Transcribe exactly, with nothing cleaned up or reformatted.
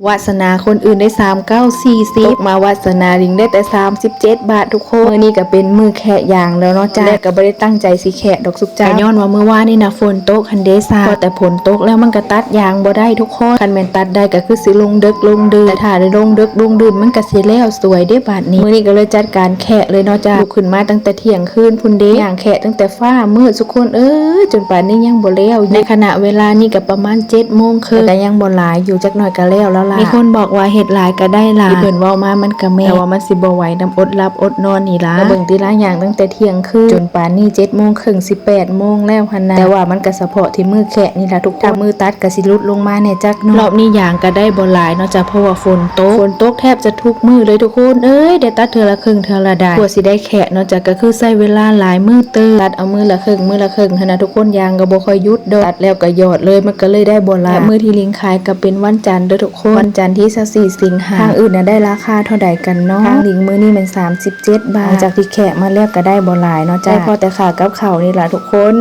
วาสนาคนอื่นได้สามเก้าสี่สิบ ตกมาวาสนาหลิงได้แต่สามสิบเจ็ดบาททุกคน มื้อนี้ก็เป็นมื้อแคะยางแล้วเนาะจ้า แรกก็บ่ได้ตั้งใจสิแคะดอกสุกจ้า ก็ย้อนว่ามื้อวานนี่นะฝนตกหั้นเด้ซ่า พอแต่ฝนตกแล้วมันก็ตัดยางบ่ได้ทุกคน คันแม่นตัดได้ก็คือสิลงเดิกลงดื่น แต่ถ้าได้ลงเดิกลงดื่นมันก็สิแล้วสวยเด้บาดนี้ มื้อนี้ก็เลยจัดการแคะเลยเนาะจ้า ลุกขึ้นมาตั้งแต่เที่ยงคืนพุ้นเด้ ย่างแคะตั้งแต่ฟ้ามืดทุกคนเอ้ย จนป่านนี้ยังบ่แล้ว ในขณะเวลานี้ก็ประมาณเจ็ดโมงครึ่ง แต่ก็ยังบ่หลายอยู่ จักหน่อยก็แล้วแล้วล่ะ มีคนบอกว่าเฮ็ดหลายก็ได้หลาย ที่เพิ่นเว้ามามันก็แม่น แต่ว่ามันสิบ่ไหวนำอดหลับอดนอนนี่ล่ะ ก็เบิ่งติล่ะ ย่างตั้งแต่เที่ยงคืน จนป่านนี้เจ็ดโมงครึ่ง สิแปดโมงแล้วหั่นนะ แต่ว่ามันก็เฉพาะที่มือแคะนี่ล่ะทุกคน ถ้ามือตัดก็สิหลุดลงมาแน่จักหน่อย รอบนี้ย่างก็ได้บ่หลายเนาะจ้า เพราะว่าฝนตก ฝนตกแทบจะทุกมื้อเลยทุกคนเอ้ย ได้ตัดเทื่อละครึ่งเทื่อละด้าน กว่าสิได้แคะเนาะจ้า ก็คือใช้เวลาหลายมื้อเติบ ตัดเอามื้อละครึ่ง มื้อละครึ่งหั่นนะทุกคน ย่างก็บ่ค่อยหยุดดอก ตัดแล้วก็หยอดเลย มันก็เลยได้บ่หลาย และมื้อที่หลิงขายก็เป็นวันจันทร์เด้อทุกคน วันจันทร์ที่ยี่สิบสี่สิงหา ทางอื่นน่ะได้ราคาเท่าใดกันเนาะ ทางหลิงมื้อนี้มันสามสิบเจ็ดบาท หลังจากที่แคะมาแล้วก็ได้บ่หลายเนาะจ้า ได้พอแต่ค่ากับข้าวนี่ล่ะทุกคน